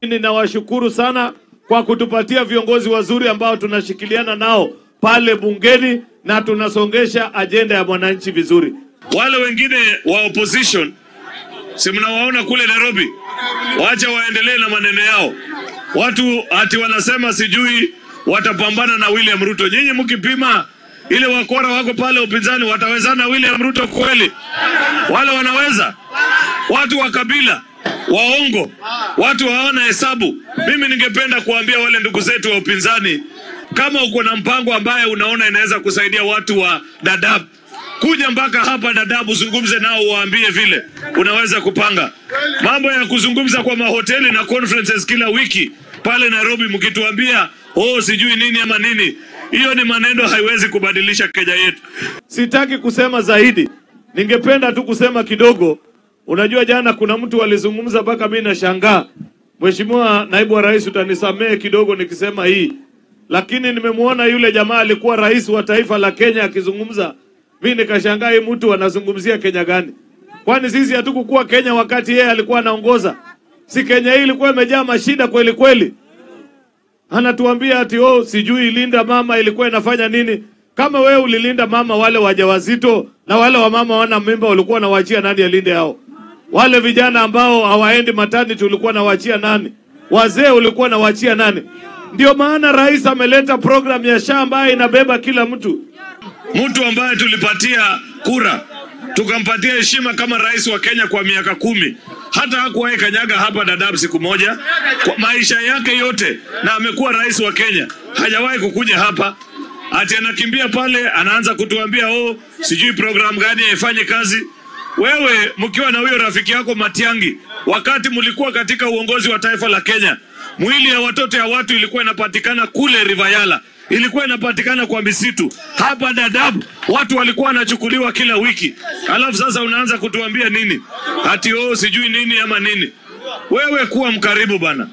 S21: Ninawashukuru sana kwa kutupatia viongozi wazuri ambao tunashikiliana nao pale bungeni na tunasongesha ajenda ya mwananchi vizuri. Wale wengine wa opposition si mnawaona kule Nairobi, wacha waendelee na maneno yao. Watu ati wanasema sijui watapambana na William Ruto. Nyinyi mkipima ile wakora wako pale upinzani watawezana na William Ruto kweli? Wale wanaweza? Watu wa kabila waongo, watu hawana hesabu. Mimi ningependa kuambia wale ndugu zetu wa upinzani, kama uko na mpango ambaye unaona inaweza kusaidia watu wa Dadaab, kuja mpaka hapa Dadaab uzungumze nao, uwaambie vile unaweza kupanga mambo ya kuzungumza kwa mahoteli na conferences kila wiki pale Nairobi, mkituambia oh, sijui nini ama nini, hiyo ni maneno haiwezi kubadilisha Kenya yetu. Sitaki kusema zaidi, ningependa tu kusema kidogo. Unajua, jana kuna mtu alizungumza mpaka mimi nashangaa. Mheshimiwa Naibu wa Rais, utanisamehe kidogo nikisema hii, lakini nimemwona yule jamaa alikuwa rais wa taifa la Kenya akizungumza, mi nikashangaa hii mtu anazungumzia Kenya gani? Kwani sisi hatukukuwa Kenya wakati yeye alikuwa anaongoza? Si Kenya hii ilikuwa imejaa mashida kweli kweli? Anatuambia ati oh, sijui Linda Mama ilikuwa inafanya nini. Kama wewe ulilinda mama wale wajawazito na wale wamama wana mimba, ulikuwa unawaachia nani alinde hao? Wale vijana ambao hawaendi maternity ulikuwa unawaachia nani? Wazee ulikuwa unawaachia nani? Ndio maana rais ameleta program ya SHA ambayo inabeba kila mtu. Mtu ambaye tulipatia kura tukampatia heshima kama rais wa Kenya kwa miaka 10, hata hakuwahi kanyaga hapa Dadaab siku moja kwa maisha yake yote, na amekuwa rais wa Kenya, hajawahi kukuja hapa. Ati anakimbia pale, anaanza kutuambia oh, sijui program gani haifanye kazi. Wewe mkiwa na huyo rafiki yako Matiangi, wakati mlikuwa katika uongozi wa taifa la Kenya, mwili ya watoto ya watu ilikuwa inapatikana kule Rivayala, ilikuwa inapatikana kwa misitu. Hapa Dadaab watu walikuwa wanachukuliwa kila wiki, alafu sasa unaanza kutuambia nini? Ati oh, sijui nini ama nini. Wewe kuwa mkaribu bana,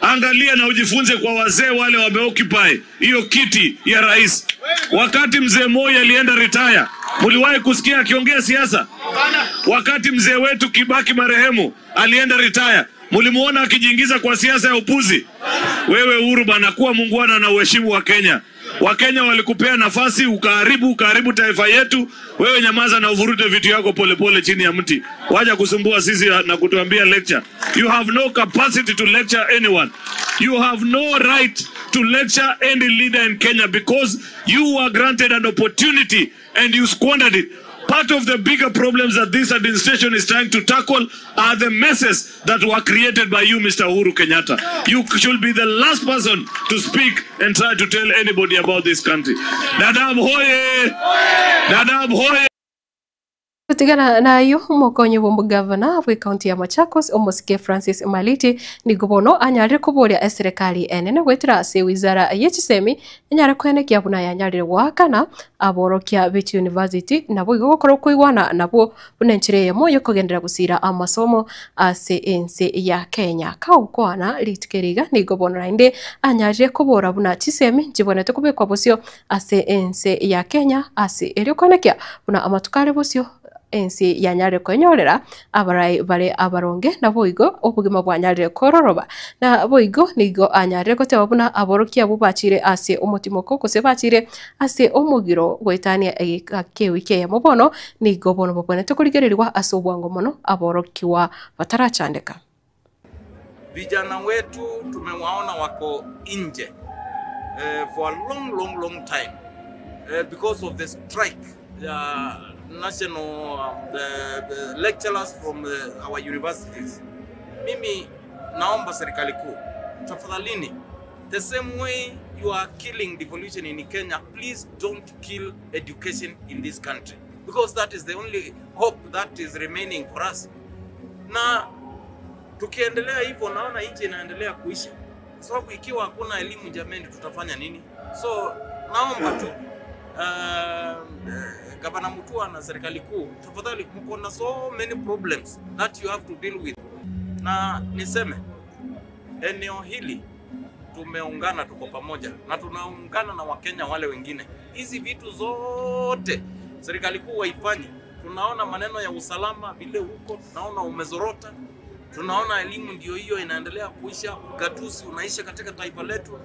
S21: angalia na ujifunze kwa wazee wale wameoccupy hiyo kiti ya rais. Wakati mzee Moi alienda retire, mliwahi kusikia akiongea siasa? Wakati mzee wetu Kibaki marehemu alienda retire, mlimuona akijiingiza kwa siasa ya upuzi? Wewe Uhuru bana, kuwa muungwana na uheshimu wa Kenya. Wakenya walikupea nafasi ukaharibu, ukaharibu taifa yetu. Wewe nyamaza na uvurute vitu yako polepole chini ya mti, waja kusumbua sisi na kutuambia lecture. You have no capacity to lecture anyone. You have no right to lecture any leader in Kenya because you were granted an opportunity and you squandered it. Part of the bigger problems that this administration is trying to tackle are the messes that were created by you, Mr. Uhuru Kenyatta. You should be the last person to speak and try to tell anybody about this country. Dadaab hoye! Dadaab hoye!
S4: Tigana nayo mokonyi bwa omogavana bwe kaunti ya Machakos omosike Francis Maliti nigo bono anyarire koboria eserikali enene gwetera ase wizara ye chisemi enyare kwenekia buna yanyarire gwakana aborokia be university nabo igo gokorwo koigwana nabo buna enchera eyemo yokogendera gosira amasomo ase ense ya Kenya. Kaokwana rituko eriga nigo bono naende anyarire kobora buna chisemi nchibonete kobekwa bosio ase ense ya Kenya ase erio kwenekia buna amatuko are bosio ensi yanyarire kwenyorera abarai bare abaronge nabo igo obogima bwanyarire kororoba na boigo nigo anyarire goteba buna aborokia abwo bachire ase omotimoko gose bachire ase omogiro goetania egeka kewiki eyemo bono nigo bono babwenerete korigereriwa ase obwango mono aborokiwa batarachandeka.
S3: Vijana wetu tumewaona wako nje for a long, long, long time because of the strike ya national the lecturers from our universities. Mimi naomba serikali kuu, tafadhalini, the same way you are killing devolution in Kenya, please don't kill education in this country, because that is the only hope that is remaining for us. Na tukiendelea hivyo, naona nchi inaendelea kuisha, sababu ikiwa hakuna elimu, jameni, tutafanya nini? So naomba tu Gavana Mutua na serikali kuu, tafadhali, mko na so many problems that you have to deal with. Na niseme eneo hili tumeungana, tuko pamoja na tunaungana na Wakenya wale wengine. Hizi vitu zote serikali kuu waifanye. Tunaona maneno ya usalama vile huko, tunaona umezorota, tunaona elimu ndio hiyo inaendelea kuisha, ugatuzi unaisha katika taifa letu.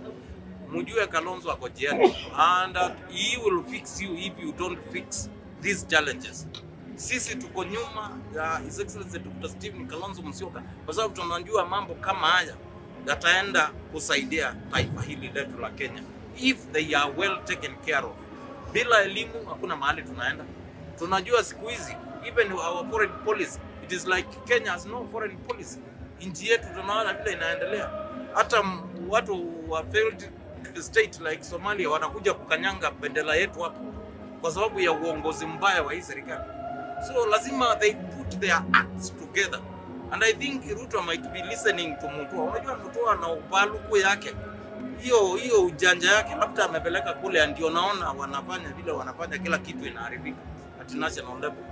S3: Mjue Kalonzo ako njiani and that he will fix you if you don't fix these challenges. Sisi tuko nyuma ya His Excellency Dr. Stephen Kalonzo Musyoka kwa sababu tunajua mambo kama haya yataenda kusaidia taifa hili letu la Kenya if they are well taken care of. Bila elimu hakuna mahali tunaenda. Tunajua siku hizi even our foreign policy, it is like Kenya has no foreign policy. Nchi yetu tunaona vile inaendelea, hata watu wa failed state like Somalia wanakuja kukanyanga bendera yetu hapa kwa sababu ya uongozi mbaya wa hii serikali. So lazima they put their acts together. And I think Ruto might be listening to Mutua. Unajua Mutua na ubaluku yake, hiyo hiyo ujanja yake labda amepeleka kule, ndio naona wanafanya vile wanafanya, kila kitu inaharibika at national level.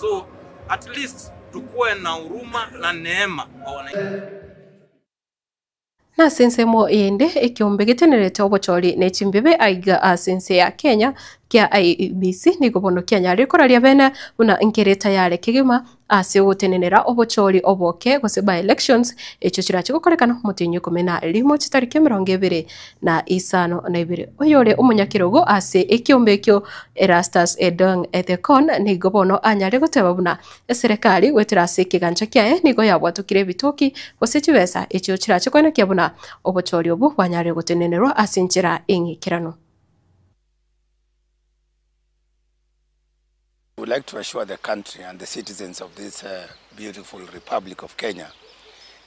S3: So at least tukuwe na huruma na neema kwa wananchi.
S4: Na ase ensemo eyende ekiombe getenerete obochori na echimbebe aiga ase ense ya Kenya kia IEBC nigo bono kianyarire koraria bene buna nkere tayare kegima ase ogotenenera obochori oboke gose by-elections echio chirache gokorekana omotienyi 11 chitariki 25. Oyore omonyakerogo ase ekiombe ekio Erastus Edung Ethekon nigo bono anyare goteba buna eserekari goetera ase ekegancha kiaye nigo yabwatokire ebitoki gose chibesa echio chirache koenekia buna obochori obwo bwanyarire gotenenerwa ase enchera eng'ikeranu.
S2: We would like to assure the country and the citizens of this beautiful Republic of Kenya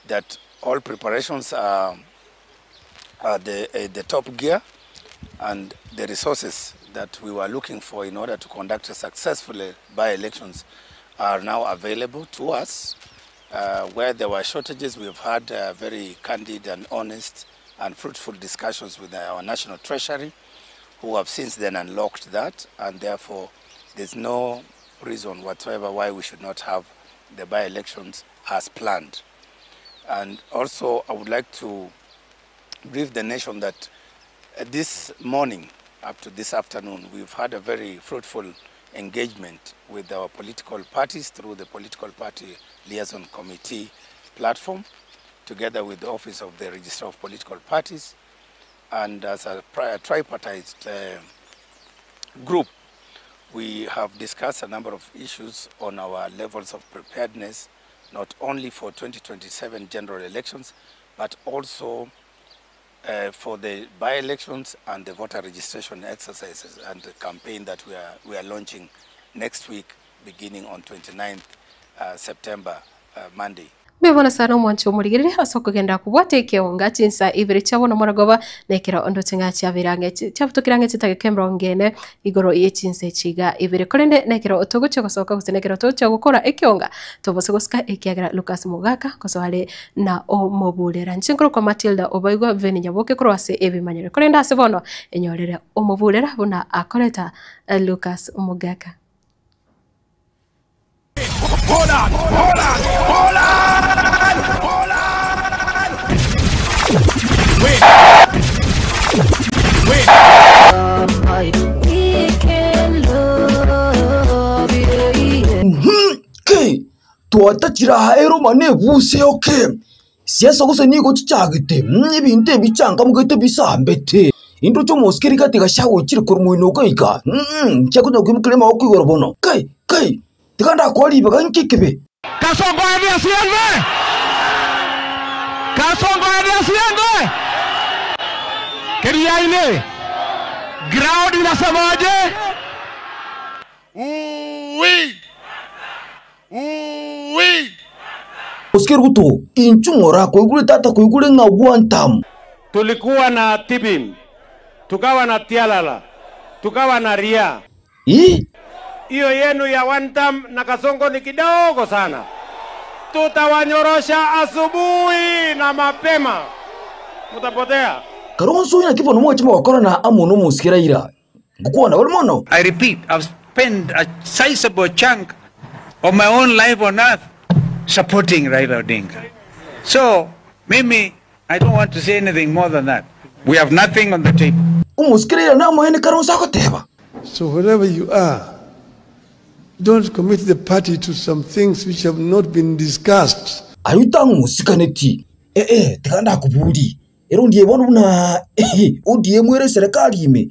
S2: that all preparations are at the top gear and the resources that we were looking for in order to conduct successfully by-elections are now available to us. Where there were shortages, we have had very candid and honest and fruitful discussions with our National Treasury, who have since then unlocked that, and therefore there's no reason whatsoever why we should not have the by-elections as planned. And also I would like to brief the nation that this morning, up to this afternoon, we've had a very fruitful engagement with our political parties through the Political Party Liaison Committee platform, together with the Office of the Registrar of Political Parties, and as a tripartite group, we have discussed a number of issues on our levels of preparedness, not only for 2027 general elections, but also for the by-elections and the voter registration exercises and the campaign that we are launching next week, beginning on 29th September, Monday.
S4: Mbebona sana omwancho omorigereri ase okogenda kobwata ekeonga chinsa ibere chiabo nomoragoba nekero ondoche ng'a chiaberange chiabutokire ang'e chitageka 40 igoro ye chinsa echiga ibere korende nekero togochia gosoka gose nekero togochia gokora ekeonga tobose gosika ekiagera Lucas Mogaka kosoare na omoburera inche nkorokwa Matilda Obaigwa Veni Nyaboke korwa ase ebimanyero korende ase bono enyorere omoburera buna akoreta Lucas Mogaka.
S22: Holland, Holland, Holland, Holland. Win. Win.
S23: Ke twatachira eroma nebuse oke siasa gose nigo chichagete ebinto ebichangamugete bisambete into chomosikeri gati gashagochire korwa goika chiakonya kwimukira amaboko igoro bono kai kai tikanda kwaribaga nkekebe
S22: Kasongo aende asiende? Kasongo aende asiende? Keriaini, ground inasemaje? Uwi. Uwi.
S23: Osikeri guto inchung'ora koigure tata koigure ng'a one term.
S24: Tulikuwa na Tibim, tukawa na Tialala, tukawa na Ria. Hiyo yenu ya one term na Kasongo ni kidogo sana. Tutawanyorosha asubuhi na mapema, mutapotea.
S23: Karonso ina kipo nomo chima wakora na amu nomo sikira Ngukua na wale mono.
S25: I repeat, I've spent a sizable chunk of my own life on earth supporting Raila Odinga. So, mimi, I don't want to say anything more than that. We have nothing on the table.
S23: Umusikira na mwene Karonso akoteba.
S26: So wherever you are, don't commit the party to some things which have not been discussed.
S23: Ayutangu musikaneti. Tikanda kubudi. Ero ndiye bono buna ODM mwere serikali ime.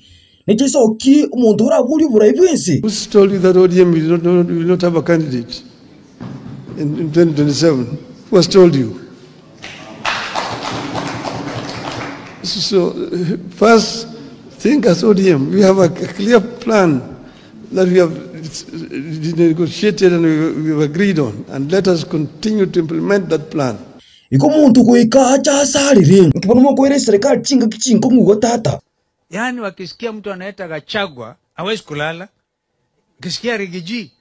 S23: Nechisoki omuntu oraburi burai bwensi.
S26: Who told you that ODM will not have a candidate in 2027? Who has told you? So first, think as ODM. We have a clear plan that we have negotiated and we have agreed on, and let us continue to implement that plan.
S23: Iko muntu kuika acha asarire nkibona moko ere serikali chinga kichinko ngugo tata.
S25: Yani wakisikia mtu anaita Gachagua hawezi kulala. Ukisikia Rigiji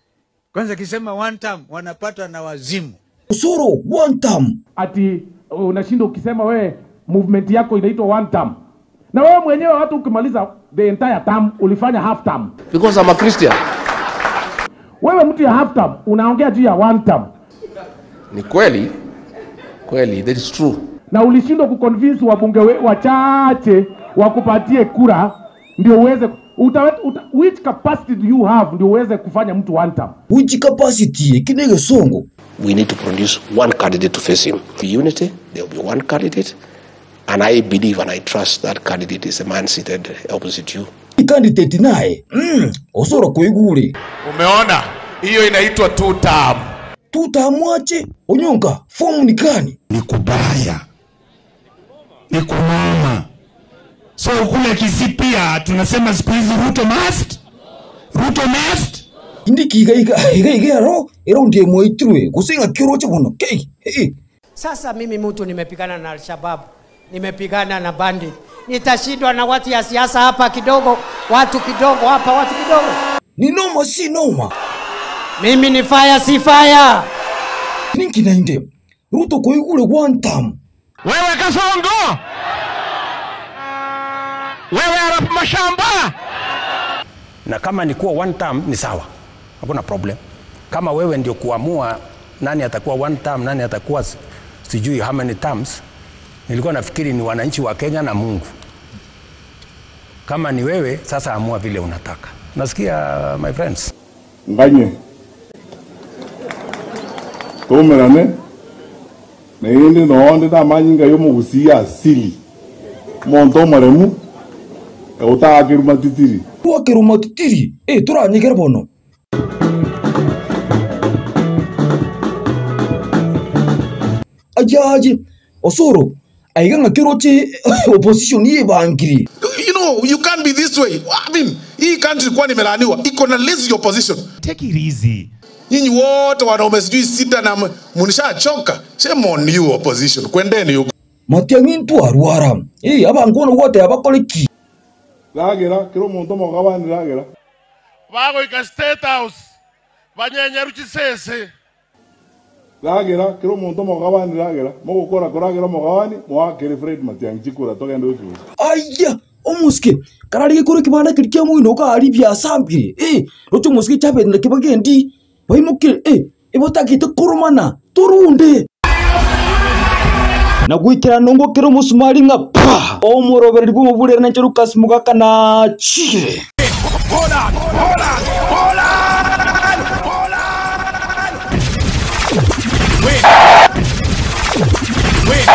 S25: kwanza kisema one term wanapatwa na wazimu.
S23: Usoro one term.
S27: Ati unashinda ukisema we movement yako inaitwa one term. Na wewe mwenyewe watu ukimaliza the entire term ulifanya half term.
S28: Because I'm a Christian.
S27: Wewe mtu ya half term unaongea juu ya one term.
S28: Ni kweli? Kweli, that is true.
S27: Na ulishindwa kuconvince wabunge wachache wakupatie kura ndio uweze. Uta, uta, which capacity do you have ndio uweze kufanya mtu one term?
S23: Which capacity eki negesongo.
S28: We need to produce one candidate to face him. For unity, there will be one candidate, and I believe and I trust that candidate is the man seated opposite you.
S23: Candidate naye osoro koigure.
S5: Umeona, hiyo inaitwa two term.
S23: Two term ache onyonka fomu ni gani?
S5: Ni kubaya, ni kunoma. So kule Kisii pia tunasema siku hizi Ruto must, Ruto must.
S23: Indiki iga iga iga iga ro ero ndiye moitirwe gusinga kiroche bono kei hey.
S16: Sasa mimi mtu nimepigana na Al-Shabaab, nimepigana na bandit, nitashindwa na watu ya siasa hapa kidogo, watu kidogo hapa, watu kidogo.
S23: Ni noma si noma.
S16: Mimi ni fire si fire.
S23: Ninki na inde Ruto koigure one term.
S22: Wewe Kasongo, wewe Arap Mashamba,
S6: na kama ni kuwa one term ni sawa, hakuna problem. Kama wewe ndio kuamua nani atakuwa one term, nani atakuwa sijui how many terms, nilikuwa nafikiri ni wananchi wa Kenya na Mungu. Kama ni wewe sasa, amua vile unataka. Nasikia my friends.
S7: Nganye tumerane naende noonde namanyinga yomogusia asili monto omoremu egotaakiruma titiri
S23: Wakiruma titiri turanyigera bono. Ajaje Osoro aiga ng'akiroche opposition yebangiri.
S5: You know, you can't be this way. I mean, hii country kwani imelaaniwa, iko na lazy opposition.
S8: Take it easy.
S5: Nyinyi wote wanaume sijui sita na mnishachoka. Shame on you opposition. Kwendeni huko.
S23: Matiang'i ntwarwara abangona gwote abakoreki.
S7: Ragira kiro omonto omogabani ragira.
S22: Bagoika State House banyenyeru chisese.
S7: Ragira kiro omonto omogabani ragira mogokora koragira omogabani moakere Fred Matiang'i chikura togende ochuo.
S23: Aya omusike karari gikoro kibanda kiri kia moino kari biasambire rocho omusike chabetire kibagendi baimokire ebotagete koromana torunde na gwikira nongo kero musumari ng'a pa omorobereri bw'omoburere na Lucas Mugaka na chire.
S22: Hold on, hold on, hold on, hold on. Wait. Wait.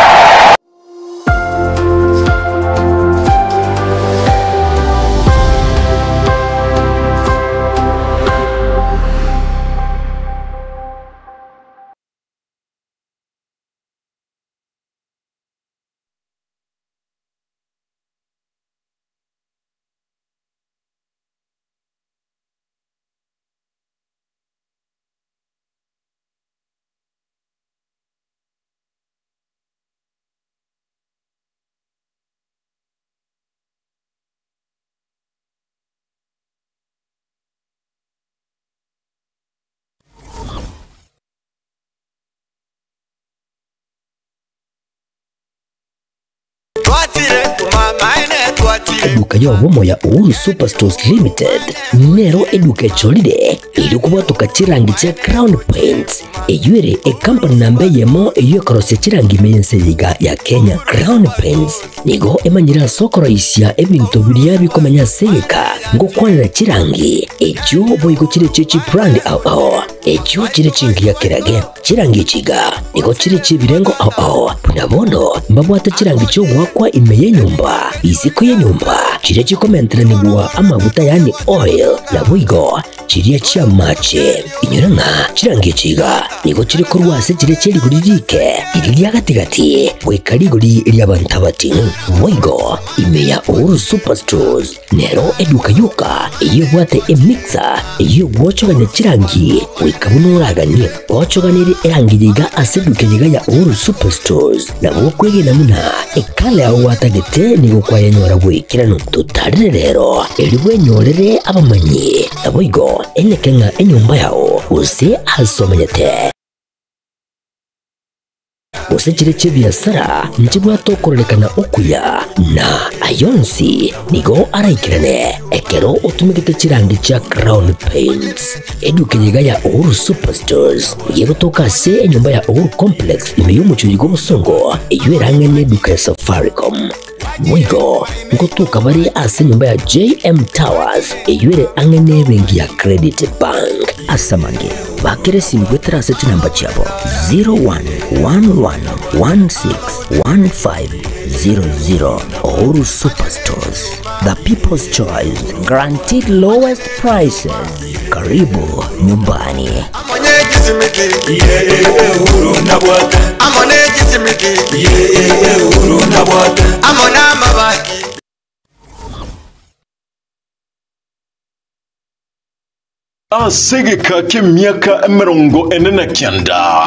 S1: Eduka yobomo ya Uhuru Superstores Limited nero eduka echolire iri kubwatuka chirangi chia Crown Paints eyuere ekampani namba eyemo eyo ekorosia chirangi mense yiga ya Kenya. Crown Paints nigo emanyire ase okoroisia ebinto biria bikomenya ase egeka ngokwanera chirangi echio boigo chire chie chibrand ao ao echio chire chingiya kerage chirangi echiga nigo chire chibirengo ao ao buna bono mbabwate chirangi chiogwakwa ime yenyumba isiko yenyumba chiria chikomenteranigwa amaguta yani oil na boigo chiria chia mache inyora ng'a chirangi echiga nigo chiri korwa ase chiria chia rigori rike riri ria gatigati goika rigori ria abanto abating'u boigo ime ya Uhuru Superstores nero eduka yoka eywo ebwate emixer eywo egwochogania chirangi goika buna oraganie gochoganere erangi yiga ase eduka yiga ya Uhuru Superstores nabo okwegena muna ekala yago gwatagete nigo kwayenyora bwekirano totarire rero eri bwenyorere abamanyi nabo igo eneke ng'a enyomba yao gose ase omanyete gose chire chia ebiasara nchibwate okororekana okuya na ayonsi nigo araikirane ekero otumegete chirangi chia Crown Paints eduka yiga ya Uhuru Superstores yegotoka ase enyomba ya Uhuru Complex ime y'omochori gwa obosongo eywo erang'ene eduka ya Safaricom. Boigo nkotoka bare ase enyomba ya JM Towers eywo ere ang'e na ebenki ya Credit Bank. Ase amange, bakera esimi goetera ase chinamba chiabo 0111161500. Uhuru Superstores, the people's choice, guaranteed lowest prices. Karibu nyumbani.
S17: Ase egeka k'emiaka emerongo ene na kianda.